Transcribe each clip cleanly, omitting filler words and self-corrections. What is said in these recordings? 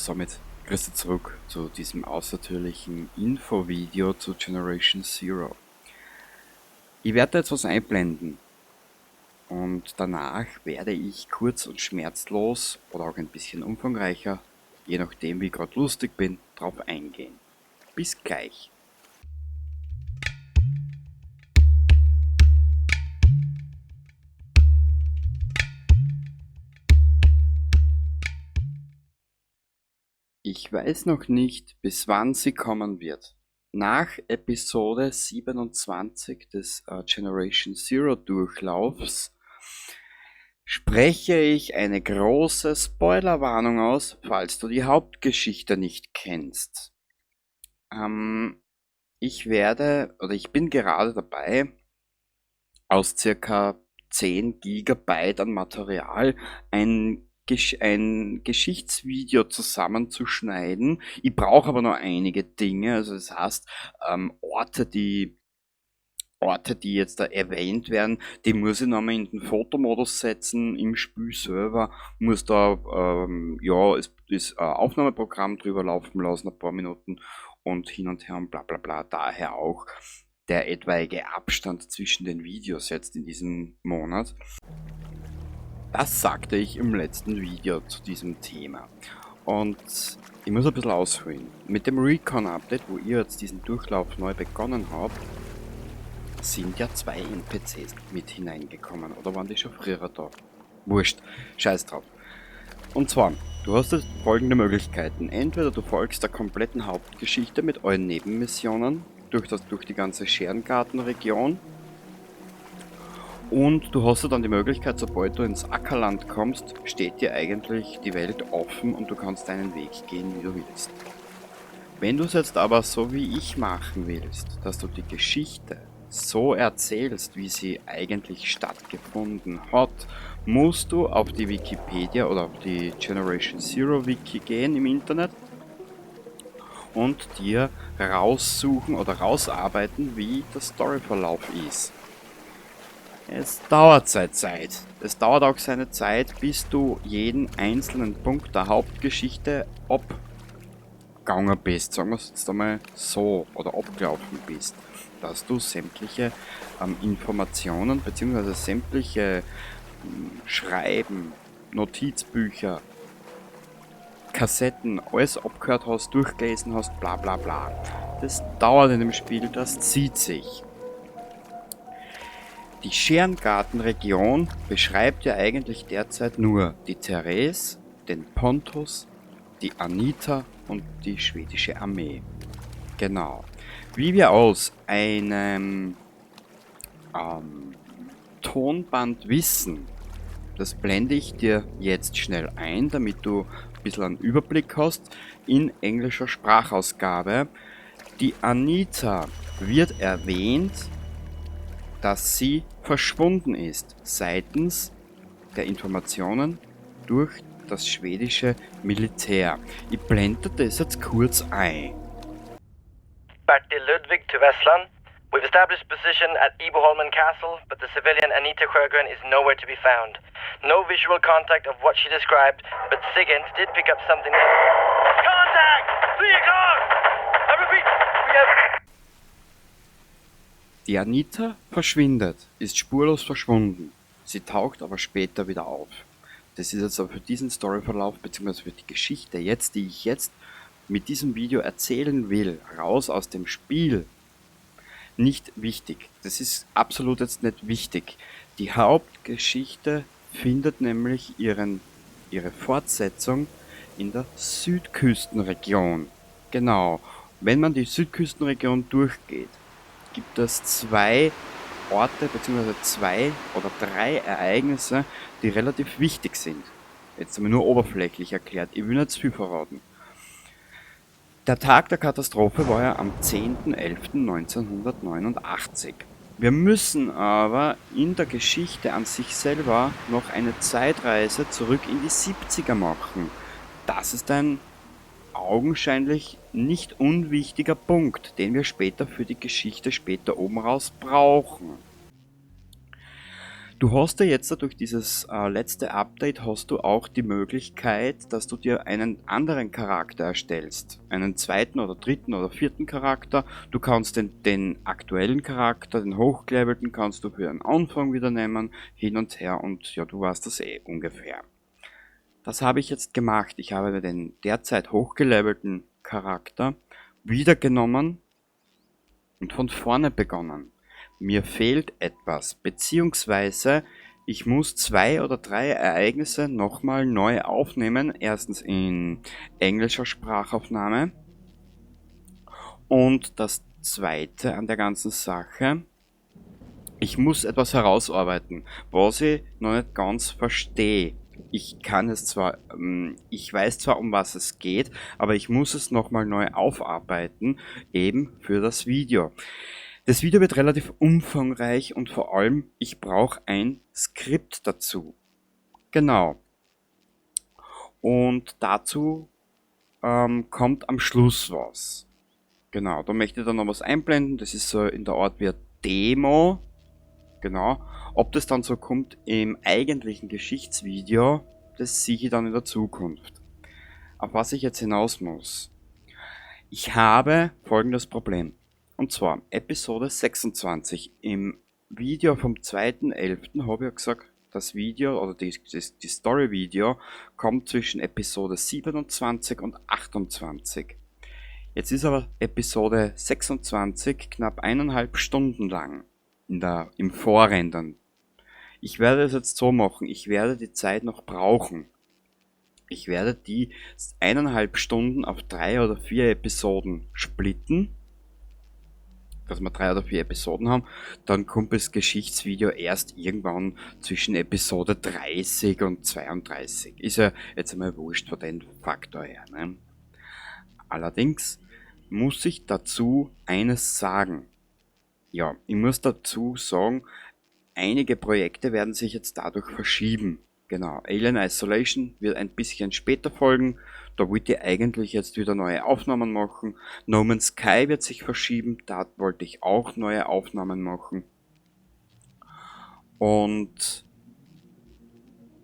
Somit grüß dich zurück zu diesem außertürlichen Infovideo zu Generation Zero. Ich werde jetzt was einblenden und danach werde ich kurz und schmerzlos oder auch ein bisschen umfangreicher, je nachdem wie ich grad lustig bin, drauf eingehen. Bis gleich. Ich weiß noch nicht, bis wann sie kommen wird. Nach Episode 27 des Generation Zero Durchlaufs spreche ich eine große Spoilerwarnung aus, falls du die Hauptgeschichte nicht kennst. Ich werde, oder ich bin gerade dabei, aus circa 10 Gigabyte an Material ein Geschichtsvideo zusammenzuschneiden. Ich brauche aber noch einige Dinge, also das heißt, Orte, die jetzt da erwähnt werden, die muss ich nochmal in den Fotomodus setzen, im Spielserver, muss da ja, das Aufnahmeprogramm drüber laufen lassen, ein paar Minuten und hin und her und bla bla bla. Daher auch der etwaige Abstand zwischen den Videos jetzt in diesem Monat. Das sagte ich im letzten Video zu diesem Thema. Und ich muss ein bisschen ausholen. Mit dem Recon-Update, wo ihr jetzt diesen Durchlauf neu begonnen habt, sind ja 2 N P Cs mit hineingekommen. Oder waren die schon früher da? Wurscht, scheiß drauf. Und zwar, du hast jetzt folgende Möglichkeiten. Entweder du folgst der kompletten Hauptgeschichte mit allen Nebenmissionen durch die ganze Scherengartenregion. Und du hast ja dann die Möglichkeit, sobald du ins Ackerland kommst, steht dir eigentlich die Welt offen und du kannst deinen Weg gehen, wie du willst. Wenn du es jetzt aber so wie ich machen willst, dass du die Geschichte so erzählst, wie sie eigentlich stattgefunden hat, musst du auf die Wikipedia oder auf die Generation Zero Wiki gehen im Internet und dir raussuchen oder rausarbeiten, wie der Storyverlauf ist. Es dauert seine Zeit. Es dauert auch seine Zeit, bis du jeden einzelnen Punkt der Hauptgeschichte abgegangen bist, sagen wir's jetzt einmal so, oder abgelaufen bist, dass du sämtliche Informationen beziehungsweise sämtliche Schreiben, Notizbücher, Kassetten, alles abgehört hast, durchgelesen hast, bla bla bla. Das dauert in dem Spiel, das zieht sich. Die Scherengartenregion beschreibt ja eigentlich derzeit nur die Therese, den Pontus, die Anita und die schwedische Armee. Genau. Wie wir aus einem Tonband wissen, das blende ich dir jetzt schnell ein, damit du ein bisschen einen Überblick hast, in englischer Sprachausgabe. Die Anita wird erwähnt, dass sie verschwunden ist seitens der Informationen durch das schwedische Militär. Ich blende das jetzt kurz ein. Bertil Ludwig to Vesslan. We've established position at Iboholmen Castle, but the civilian Anita Sjögren is nowhere to be found. No visual contact of what she described, but Sigint did pick up something. Contact! 3 o'clock! I repeat, we have... Die Anita verschwindet, ist spurlos verschwunden. Sie taucht aber später wieder auf. Das ist jetzt aber für diesen Storyverlauf beziehungsweise für die Geschichte jetzt, die ich jetzt mit diesem Video erzählen will, raus aus dem Spiel, nicht wichtig. Das ist absolut jetzt nicht wichtig. Die Hauptgeschichte findet nämlich ihre Fortsetzung in der Südküstenregion. Genau. Wenn man die Südküstenregion durchgeht, gibt es 2 Orte beziehungsweise 2 oder 3 Ereignisse, die relativ wichtig sind. Jetzt haben wir nur oberflächlich erklärt, ich will nicht zu viel verraten. Der Tag der Katastrophe war ja am 10.11.1989. Wir müssen aber in der Geschichte an sich selber noch eine Zeitreise zurück in die 70er machen. Das ist ein augenscheinlich nicht unwichtiger Punkt, den wir später für die Geschichte später oben raus brauchen. Du hast ja jetzt durch dieses letzte Update hast du auch die Möglichkeit, dass du dir einen anderen Charakter erstellst. Einen zweiten oder dritten oder vierten Charakter. Du kannst den aktuellen Charakter, den hochgelevelten, kannst du für den Anfang wieder nehmen, hin und her und ja, du weißt das eh ungefähr. Das habe ich jetzt gemacht. Ich habe mir den derzeit hochgelevelten Charakter wieder genommen und von vorne begonnen. Mir fehlt etwas, beziehungsweise ich muss 2 oder 3 Ereignisse nochmal neu aufnehmen. Erstens in englischer Sprachaufnahme und das zweite an der ganzen Sache, ich muss etwas herausarbeiten, was ich noch nicht ganz verstehe. Ich kann es zwar, ich weiß zwar, um was es geht, aber ich muss es nochmal neu aufarbeiten, eben für das Video. Das Video wird relativ umfangreich und vor allem, ich brauche ein Skript dazu. Genau. Und dazu kommt am Schluss was. Genau, da möchte ich dann noch was einblenden. Das ist so in der Art wie eine Demo. Genau. Ob das dann so kommt im eigentlichen Geschichtsvideo, das sehe ich dann in der Zukunft. Auf was ich jetzt hinaus muss. Ich habe folgendes Problem. Und zwar Episode 26. Im Video vom 2.11 habe ich ja gesagt, das Video oder die Story-Video kommt zwischen Episode 27 und 28. Jetzt ist aber Episode 26 knapp eineinhalb Stunden lang im Vorrendern. Ich werde es jetzt so machen, ich werde die Zeit noch brauchen. Ich werde die eineinhalb Stunden auf 3 oder 4 Episoden splitten, dass wir 3 oder 4 Episoden haben, dann kommt das Geschichtsvideo erst irgendwann zwischen Episode 30 und 32. Ist ja jetzt einmal wurscht von dem Faktor her. Ne? Allerdings muss ich dazu eines sagen. Ja, ich muss dazu sagen, einige Projekte werden sich jetzt dadurch verschieben. Genau, Alien Isolation wird ein bisschen später folgen. Da wollte ich eigentlich jetzt wieder neue Aufnahmen machen. No Man's Sky wird sich verschieben, da wollte ich auch neue Aufnahmen machen. Und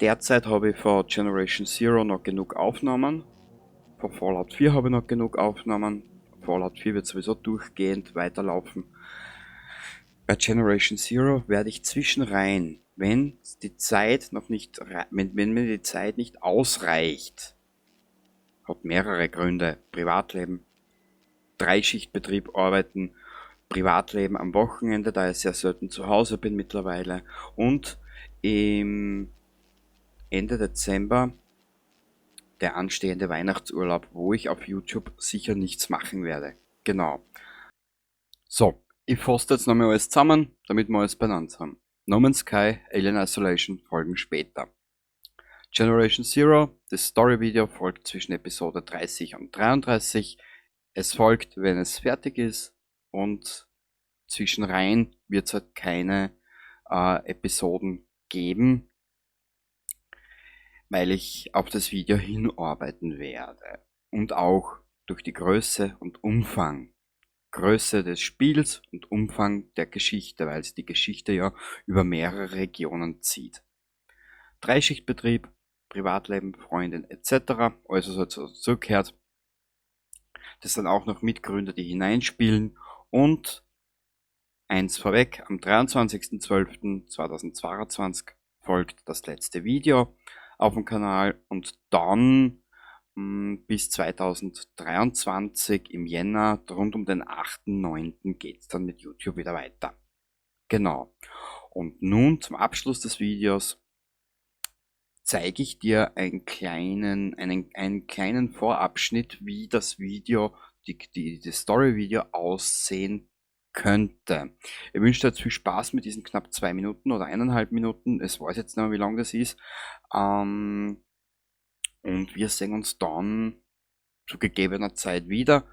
derzeit habe ich von Generation Zero noch genug Aufnahmen. Von Fallout 4 habe ich noch genug Aufnahmen. Fallout 4 wird sowieso durchgehend weiterlaufen. Bei Generation Zero werde ich zwischenrein, wenn die Zeit noch nicht rei-, wenn, wenn mir die Zeit nicht ausreicht, hat mehrere Gründe, Privatleben, Dreischichtbetrieb, Arbeiten, Privatleben am Wochenende, da ich sehr selten zu Hause bin mittlerweile, und im Ende Dezember der anstehende Weihnachtsurlaub, wo ich auf YouTube sicher nichts machen werde. Genau. So, ich fasse jetzt nochmal alles zusammen, damit wir alles beieinander haben. No Man's Sky, Alien Isolation folgen später. Generation Zero, das Story-Video folgt zwischen Episode 30 und 33. Es folgt, wenn es fertig ist, und zwischenrein wird's halt keine Episoden geben, weil ich auf das Video hinarbeiten werde. Und auch durch die Größe und Umfang. Größe des Spiels und Umfang der Geschichte, weil sich die Geschichte ja über mehrere Regionen zieht. Dreischichtbetrieb, Privatleben, Freundin et cetera, alles was halt so dazugehört. Das sind auch noch Mitgründer, die hineinspielen. Und eins vorweg, am 23.12.2022 folgt das letzte Video auf dem Kanal und dann bis 2023 im Jänner, rund um den 8.9 geht's dann mit YouTube wieder weiter. Genau. Und nun zum Abschluss des Videos zeige ich dir einen kleinen Vorabschnitt, wie das Video, die, die, das Story-Video aussehen könnte. Ich wünsche dir jetzt viel Spaß mit diesen knapp 2 Minuten oder eineinhalb Minuten. Es weiß jetzt nicht mehr, wie lang das ist. Und wir sehen uns dann zu gegebener Zeit wieder.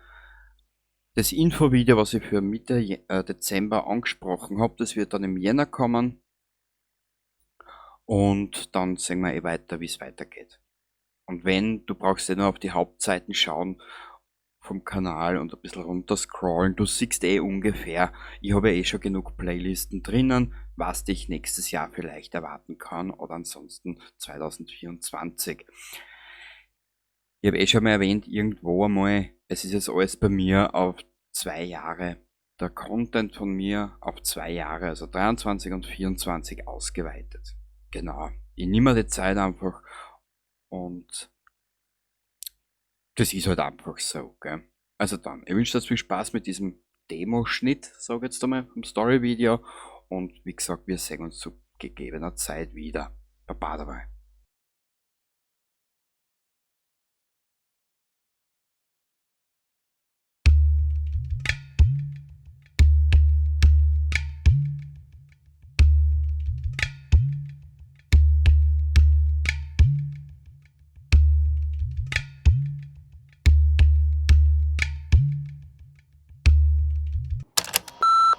Das Infovideo, was ich für Mitte Dezember angesprochen hab, das wird dann im Jänner kommen. Und dann sehen wir eh weiter, wie's weitergeht. Und wenn, du brauchst ja nur auf die Hauptseiten schauen vom Kanal und ein bisschen runterscrollen. Du siehst eh ungefähr, ich habe eh schon genug Playlisten drinnen, was dich nächstes Jahr vielleicht erwarten kann oder ansonsten 2024. Ich habe eh schon mal erwähnt, irgendwo einmal, es ist jetzt alles bei mir auf 2 Jahre, der Content von mir auf 2 Jahre, also 23 und 24 ausgeweitet. Genau, ich nehme mir die Zeit einfach und das ist halt einfach so, gell? Also dann, ich wünsche dir viel Spaß mit diesem Demo-Schnitt, sag ich jetzt einmal, vom Story-Video und wie gesagt, wir sehen uns zu gegebener Zeit wieder. Baba dabei.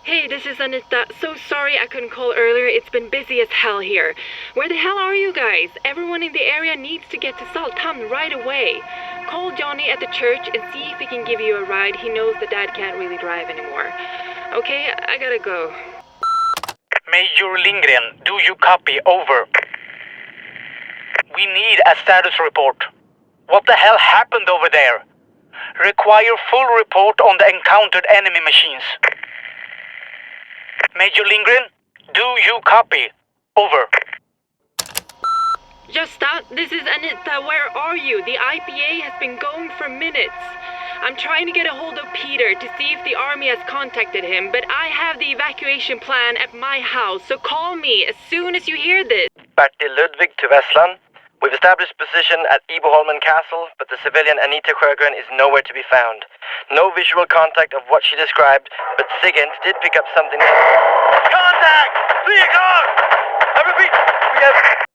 Hey, this is Anita. So sorry I couldn't call earlier. It's been busy as hell here. Where the hell are you guys? Everyone in the area needs to get to Salthamn right away. Call Johnny at the church and see if he can give you a ride. He knows that Dad can't really drive anymore. Okay, I gotta go. Major Lindgren, do you copy? Over. We need a status report. What the hell happened over there? Require full report on the encountered enemy machines. Major Lindgren, do you copy? Over. Gösta, this is Anita. Where are you? The IPA has been going for minutes. I'm trying to get a hold of Peter to see if the army has contacted him, but I have the evacuation plan at my house, so call me as soon as you hear this. Bertil Ludvig to Vesslan. We've established position at Iboholmen Castle, but the civilian Anita Sjögren is nowhere to be found. No visual contact of what she described, but Sigint did pick up something. Contact! 3 o'clock! I repeat, we have